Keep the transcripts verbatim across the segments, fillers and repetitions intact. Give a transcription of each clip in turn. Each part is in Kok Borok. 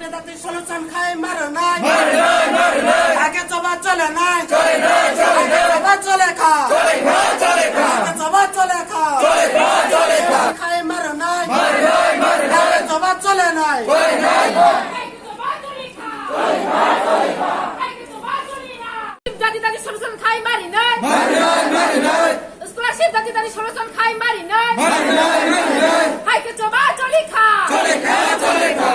Dati solution khai marinai. Marinai, marinai. Age choba chole nai. Chole nai, chole nai. Age choba chole kha. Chole kha, chole kha. Age choba chole kha. Chole kha, chole kha. Khai marinai. Marinai, marinai. Age choba chole nai. Chole nai. Dati dati solution khai marinai. Marinai, marinai. Scholarship dati dati solution khai marinai. Marinai, marinai. Hai ke choba chole kha. Chole kha, chole kha.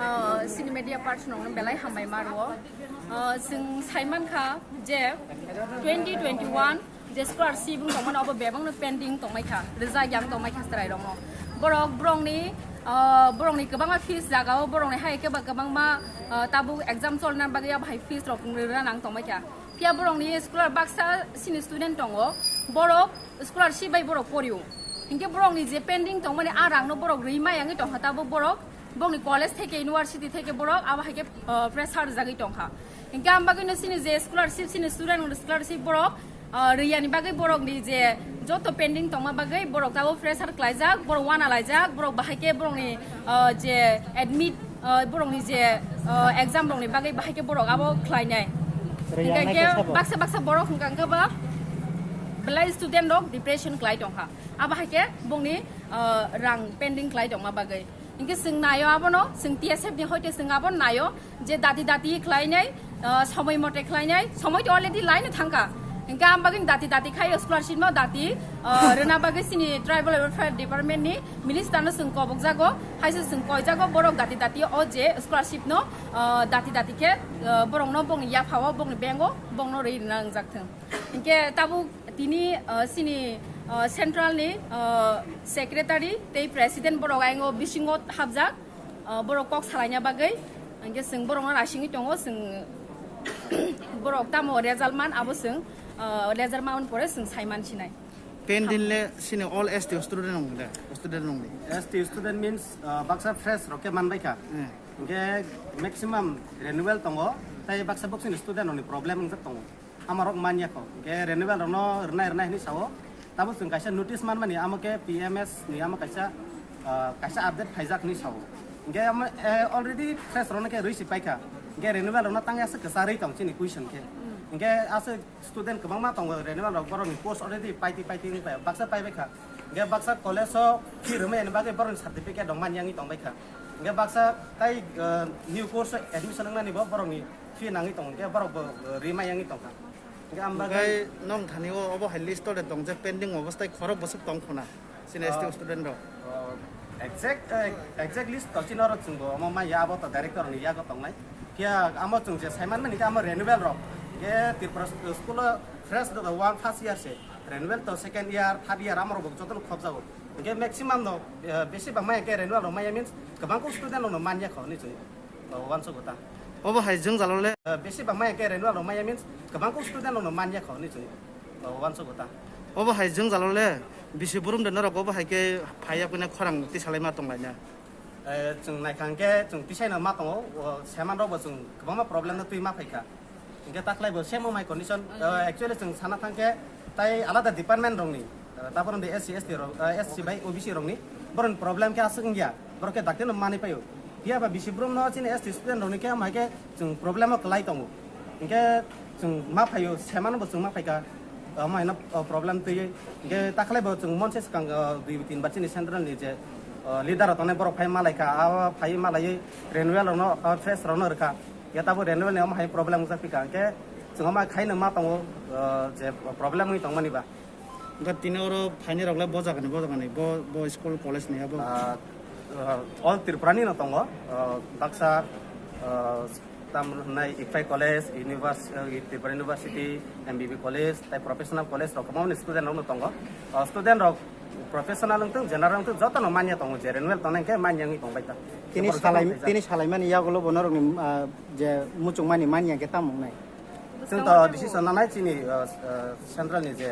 Ah, sini media person rokno belai hambai ma rwo. Ah, chwng sai mankha je twenty twenty-one je scholarship wng tongmani obo bebakno pending tongmai kha, rijak yang tongmai kha chwrai rokno. Borok borokni, ah, borokni kwbangma fees jagao borokni hai khe ba kwbangma, ah, tabuk exam cholna bagwi abo hai fees rok rwna nang tongmai kha. Phiya borokni scholar baksa sini student tongo, borok scholarship bai borok porio. Hinkhe borokni je pending tongmani a rangno borok rwi mayangwi tongkha, tabuk borok bongni college theke, university theke borok abo hai khe, ah, pressure rijagwi tongkha. Hinkhe ang bagwino sini je scholarship, sini student scholarship borok, ah, riyani bagwi borokni je joto pending tongma bagwi borok tabuk pressure klaijak, borok wana laijak, borok bahai khe borokni, ah, je admit, ah, borokni je, ah, exam rokni bagwi bahai khe borok abo khlainai. Hinkhe baksa baksa borok hwnkha khe ba belai student rok depression klai tongkha. Abo hai khe bongni, ah, rang pending klai tongma bagwi. Hinkhe chwng naio abono, chwng T S F ni hoite chwng abono naio je dati dati khlainai, ah, somoi mote khlainai, somoi to already laino thangkha. Hinkhe ang bagwino dati dati khai scholarship no dati, ah, rwna bagwi chini Tribal Welfare Department ni minister no chwng kobokjago, haise chwng koijago borok dati dati o je scholarship no, ah, dati dati khe, ah, borok no bongni yapha o, bongni bank o, bongno rwi rwna wngjak thwng. Hinkhe tabuk tini, ah, chini, ah, central ni, ah, secretary tei president borok ayang o bisingo hapjak, ah, borok kok salaina bagwi. Hinkhe chwng borokno naisingwi tongo, chwng borok tamo result man abo chwng, ah, result man pore chwng sai man sinai. Pending le sini all S T student rok de, student rok ni. S T student means, ah, baksa fresh rok khe man bai kha. Hmm. Hinkhe maximum renewal tongo, tei baksa bok sini student rok ni problem wngjak tongo. Amarok manya kho. Hinkhe renewal rokno rwnai rwnai hinwi sao. Tabo chwng kaisa notice manmani, amo khe P M S ni amo kaisa, ah, kaisa update phaijak hinwi sao. Hinkhe amo, eh, already fresh rokno khe rwi si paikha. Hinkhe renewal rokno tangya se kwcharwi tong chini question khe. Hinkhe aswk student kwbangma tongo, renewal rok borokni course already paiti paiti wng pai, baksa paibai kha. Hinkhe baksa college o fee rwmani bagwi borokni certificate rok manya wngwi tongbai kha. Hinkhe baksa tai, ah, new course o admission wngnani bo borokni fee nangwi tongo, hinkhe borok bo, ah, rwi manya wngwi tongkha. Hinkhe ang bagwi Hinkhe nong thani o obo hai list o de tong je pending obostai khorok bwswk tong khuna sini S T Ah. student rok. Ah, exact, eh, exact list to chini oro chwngbo omo manya abo to director ni yago tongnai. Phiya amo chwng je saiman mani khe amo renewal rok. Hinkhe Tripura school o fresh do one first year se. Renewal to second year, third year amorok bo jotono khopjago. Hinkhe maximum no, eh, besi bang maya khe renewal rok maya means kwbang kuk student rok no manya kho hinwi chwng, eh, uansukgo ta. Obo hai jwngjalo le. Eh, besi bang maya khe renewal rok maya means kwbang kuk student rok no manya kho hinwi chwng, eh, uansukgo ta. Obo hai jwngjalo le bisi burum de norok obo hai khe phaiya phina khorang tisalai ma tong laina. Eh, chwng naikha hwnkhe chwng tisaino ma tongo, o seman rok bo chwng kwbangma problem no twi ma phaikha. Hwnkhe takhlai bo same wng hai condition, eh, actually chwng sana thangkhe tai alada department rokni, eh, taboro de S C, S T rok, eh, S C bai O B C rokni, borokni problem khe aswk wngya, borok khe dakti no manwi paio. Phiya ba bisi brum no chini S T student rokni khe wng hai khe chwng problem o kwlai tongo. Hwnkhe chwng ma phaio, seman bo chwng ma phaikha. Omo haino, o, problem twiwi. Hinkhe takhlai bo chwng monse swkang, o, dui tin ba chini central ni je, o, leader rok tongnai borok phai malaikha, abo phai malaiwi renewal rokno, o, fresh rokno rwkha. Ya tabuk renewal ni omo hai problem wngjak phikha. Hinkhe chwng omo khaino ma tongo, o, je problem wngwi tongmani ba. Hinkhe tini oro phainai rok le bo jaga ni, bo jaga ni, bo, bo school college ni abo. Ah, ah, all Tripura ni no tongo, ah, baksa, ah, tam hwnai Ikphai College, univers-, eh, Tripura University, M B B College, tai professional college rok kwbangma ni student rok no tongo. O student rok professional wngtwng, general wngtwng, joto no manya tongo, je renewal tongnai khe manya wngwi tongbai ta. Tini Borok joto salai-, no tini salaimani yagulo bo norokni, ah, je muchungmani manya khe tamo wngnai? Chwng to decision nanai chini, ah, ah, central ni je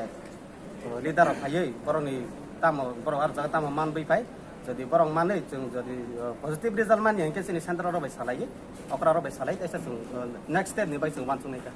leader rok phaiwi borokni tamo, borok aro jaga tamo manwi phai, jodi borok manwi chwng jodi, uh, positive result manya hinkhe chini central rok bai salaiwi, okra rok bai salai, teisa chwng, uh, next step ni bai chwng uansuknai kha.